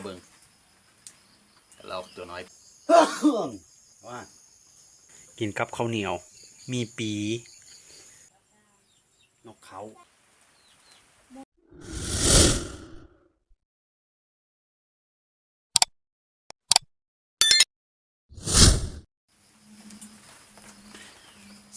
ເບິ່ງ ລອກຕົວນ້ອຍ ວ່າ ກິນກັບເຂົ້າໜຽວ ມີປີ ນກເຂົາ.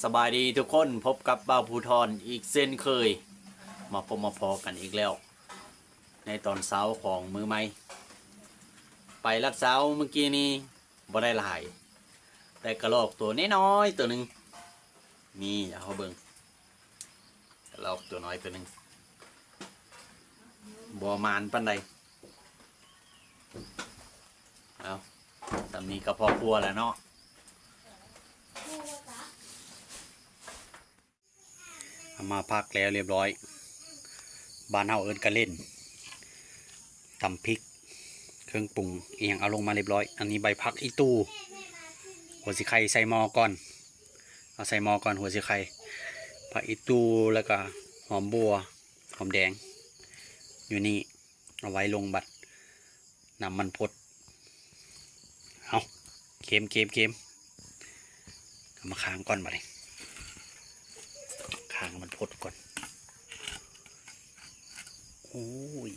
ສະບາຍດີທຸກຄົນ, ພົບກັບບ່າວພູທອນອີກເຊັ່ນເຄີຍ, ມາພົບມາພໍ້ກັນອີກແລ້ວ ໃນຕອນເຊົ້າຂອງມື້ໃໝ່. ໄປລັກເຊົ້າມື້ກີ້ນີ້ບໍ່ໄດ້ຫຼາຍ, ໄດ້ກະລອກຕົວນ້ອຍໆຕົວໜຶ່ງ. ນີ້ ເອົາໃຫ້ເບິ່ງ ກະລອກຕົວນ້ອຍຕົວໜຶ່ງ ບໍ່ໝານປານໃດ. ເອົາ ສ່ຳນີ້ກໍພໍຄົວແລ້ວເນາະ. ເອົາມາພັກແລ້ວລຽບຮ້ອຍ, ບ້ານເຮົາເອີ້ນກະເຫຼັ້ນ, ຕຳພິກ, ເຄື່ອງປຸງອີ່ຫຍັງເອົາລົງມາລຽບຮ້ອຍ. ອັນນີ້ໃບຜັກອີ່ຕູ່, ຫົວສີໄຄໃສ່ໝໍ້ກ່ອນ, ເອົາໃສ່ໝໍ້ກ່ອນ ຫົວສີໄຄ, ຜັກອີ່ຕູ່ ແລ້ວກະຫອມບົ່ວ ຫອມແດງ ຢູ່ນີ້ ເອົາໄວ້ລົງບັດ ນ້ຳມັນພົດ. ເອົາ ເຄັມ ເຄັມ ເຄັມ. ເອົາມາຄ້າງກ່ອນບາດນີ້, ຄ້າງມັນພົດກ່ອນ. ໂອ້ຍ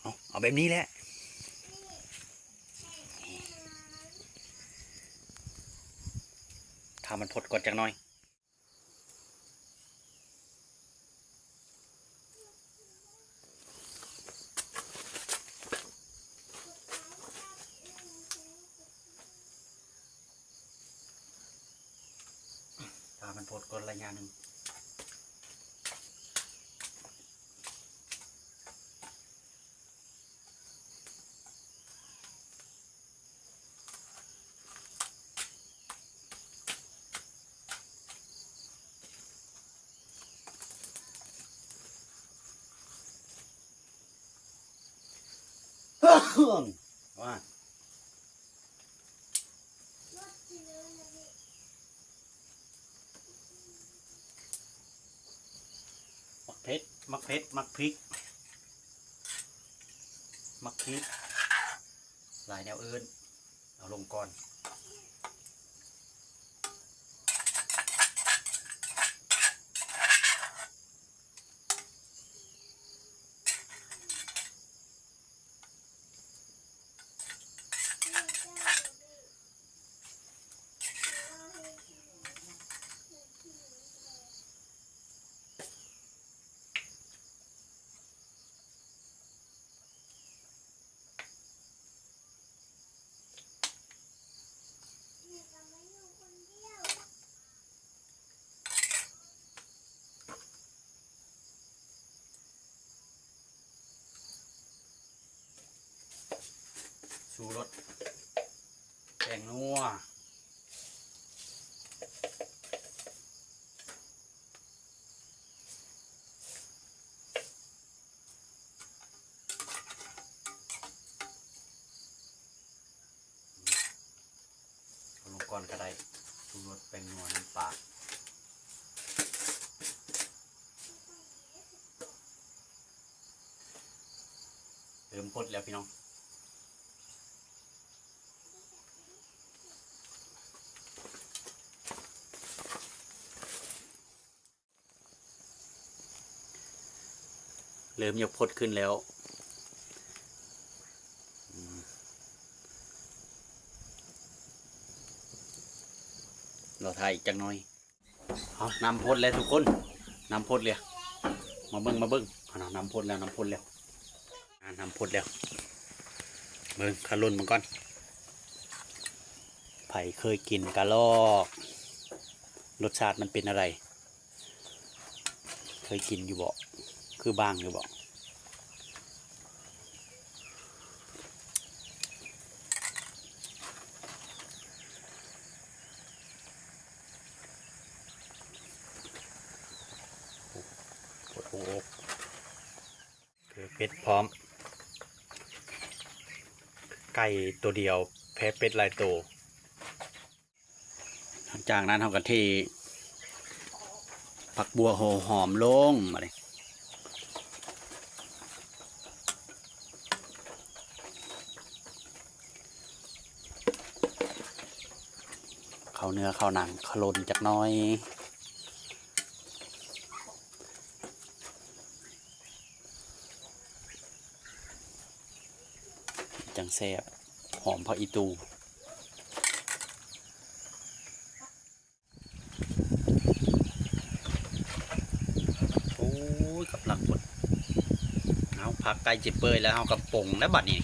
ເອົາ ເອົາແບບນີ້ແຫຼະ, ຖ້າມັນພົດກ່ອນຈັກໜ້ອຍ. ຖ້າມັນພົດກ່ອນໄລຍະໜຶ່ງ. ວ່າ ໝາກເຜັດ ໝາກເຜັດ ໝາກພິກ ໝາກພິກ ຫຼາຍແນວເອີ້ນ. ເອົາລົງກ່ອນ. ຊູລົດ ແປ້ງນົວ. ເອົາລົງກ່ອນກໍໄດ້ ຊູລົດ ແປ້ງນົວ ນ້ຳປາ. ເລີ່ມພົດແລ້ວພີ່ນ້ອງ. ເລີ່ມຢາກພົດຂຶ້ນແລ້ວ. ອືມ ລໍຖ້າອີກຈັກໜ້ອຍ. ເອົາ ນ້ຳພົດແລ້ວທຸກຄົນ, ນ້ຳພົດແລ້ວ. ມາເບິ່ງ ມາເບິ່ງ. ເອົາ ນ້ຳພົດແລ້ວ ນ້ຳພົດແລ້ວ. ອ່າ ນ້ຳພົດແລ້ວ. ເບິ່ງ ຂ້າລົນມັນກ່ອນ. ໃຜເຄີຍກິນກະລອກ ລົດຊາດມັນເປັນແນວໃດ? ເຄີຍກິນຢູ່ບໍ່? ຄືບ້າງຢູ່ບໍ່? ໂອ້ ເຜັດພ້ອມ ໄກ່ໂຕດຽວ ແພ້ເປັດຫຼາຍໂຕ. ຫຼັງຈາກນັ້ນເຮົາກໍເທຜັກບົ່ວຫົວຫອມລົງ ບາດນີ້ ເອົາເນື້ອເຂົ້າໜັງຂະຫຼົ່ນຈັກໜ້ອຍ ຈັ່ງແຊບ ຫອມຜັກອີ່ຕູ່. ໂອ້ຍ ກຳລັງພົດ ເອົາ ຜັກໃກ້ຈະເປື່ອຍແລ້ວ ເຮົາກໍປົງແລ້ວບັດນີ້.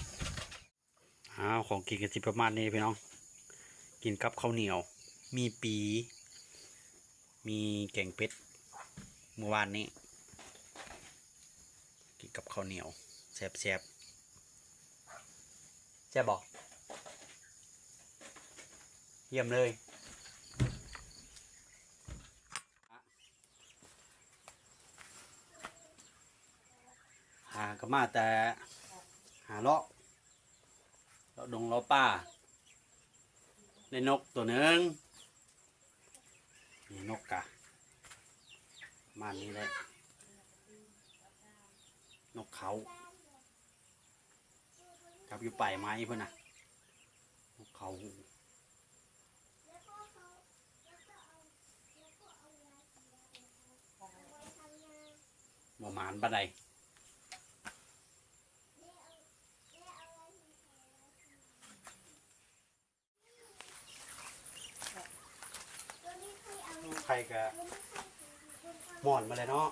ອ້າວ ຂອງກິນກໍຊິປະມານນີ້ພີ່ນ້ອງ ກິນກັບເຂົ້າໜຽວ ມີປີ ມີແກງເຜັດມື້ວານນີ້ ກິນກັບເຂົ້າໜຽວ ແຊບໆ. ແຊບບໍ່? ຢ້ຽມເລີຍ. ຫາກໍມາແຕ່ຫາເລາະ ເລາະດົງເລາະປ່າ ໄດ້ນົກຕົວໜຶ່ງ ນີ້ນົກກະປະມານນີ້ແຫຼະ ນົກເຂົາ ຈັບຢູ່ປາຍໄມ້ພຸ້ນນະ ນົກເຂົາ ບໍ່ໝານປານໃດ. ໄຂ່ກະໝອນມາແລ້ວເນາະ.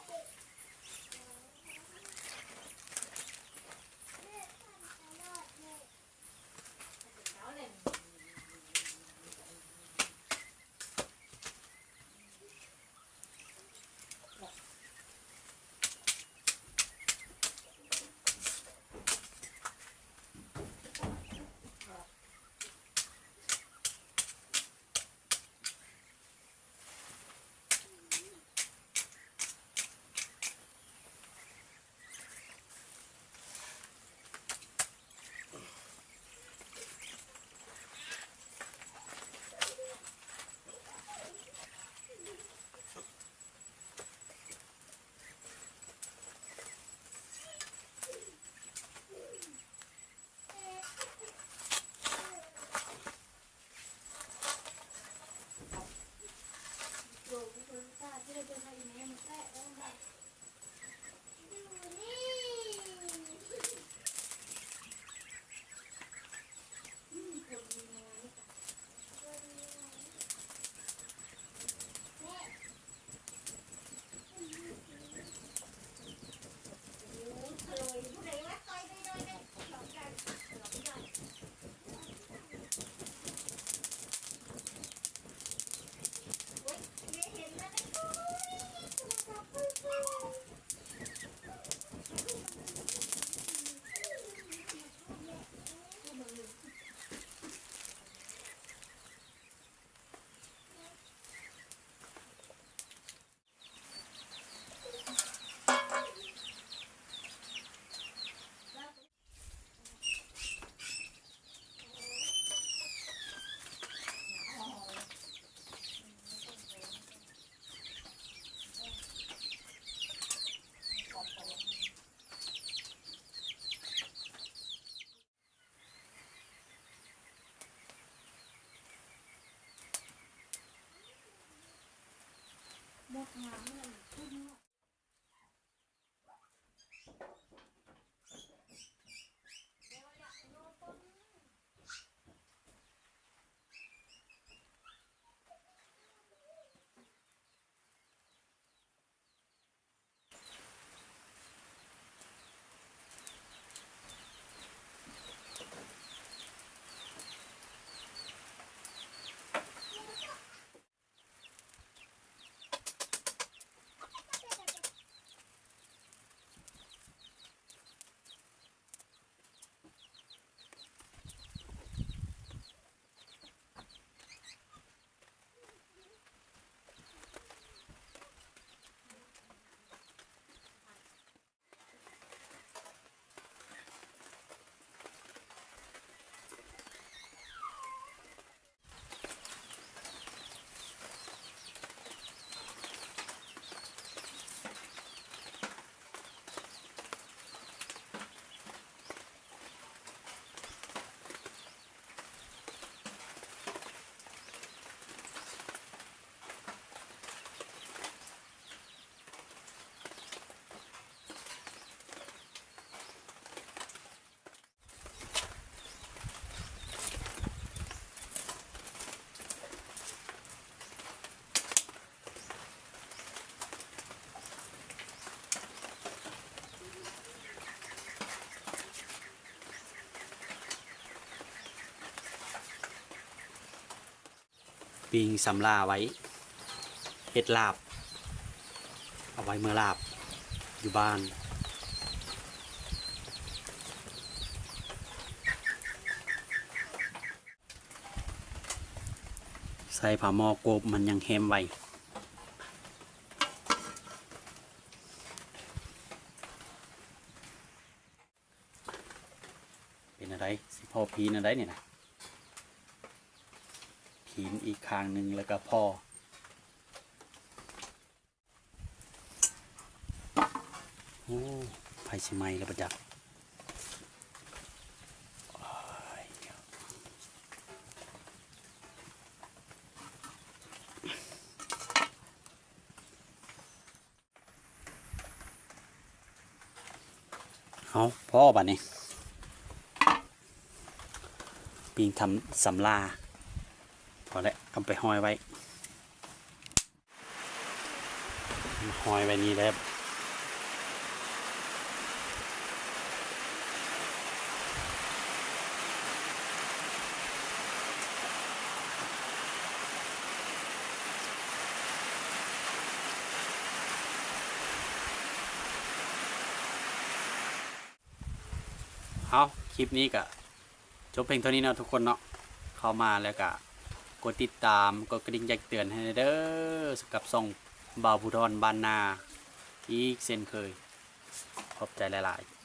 ປີ້ງສຳລາໄວ້ເຮັດລາບ ເອົາໄວ້ເມືອລາບຢູ່ບ້ານ. ໃສ່ຝາໝໍ້ກົບ ມັນຍັງແຮມໄວ. ເປັນແນວໃດ? ຊິພໍພີນແນວໃດນີ້ນະ? ພີນອີກຂ້າງໜຶ່ງ ແລ້ວກໍພໍ. ໂອ້ ໄຟຊິໄໝ້ແລ້ວບໍ່ຈັກ. ເອົາ ພໍບາດນີ້ ປີ້ງທຳສຳລາ ພໍແລ້ວ ເອົາໄປຫ້ອຍໄວ້ ຫ້ອຍໄວ້ນີ້ແຫຼະ. ເອົາ ຄລິບນີ້ກະຈົບພຽງເທົ່ານີ້ເນາະທຸກຄົນເນາະ. ເຂົ້າມາແລ້ວກະກົດຕິດຕາມ ກົດກະດິ່ງແຈ້ງເຕືອນໃຫ້ແດ່ເດີ ກັບຊ່ອງບ່າວພູທອນບ້ານນາ ອີກເຊັ່ນເຄີຍ. ຂອບໃຈຫຼາຍໆ.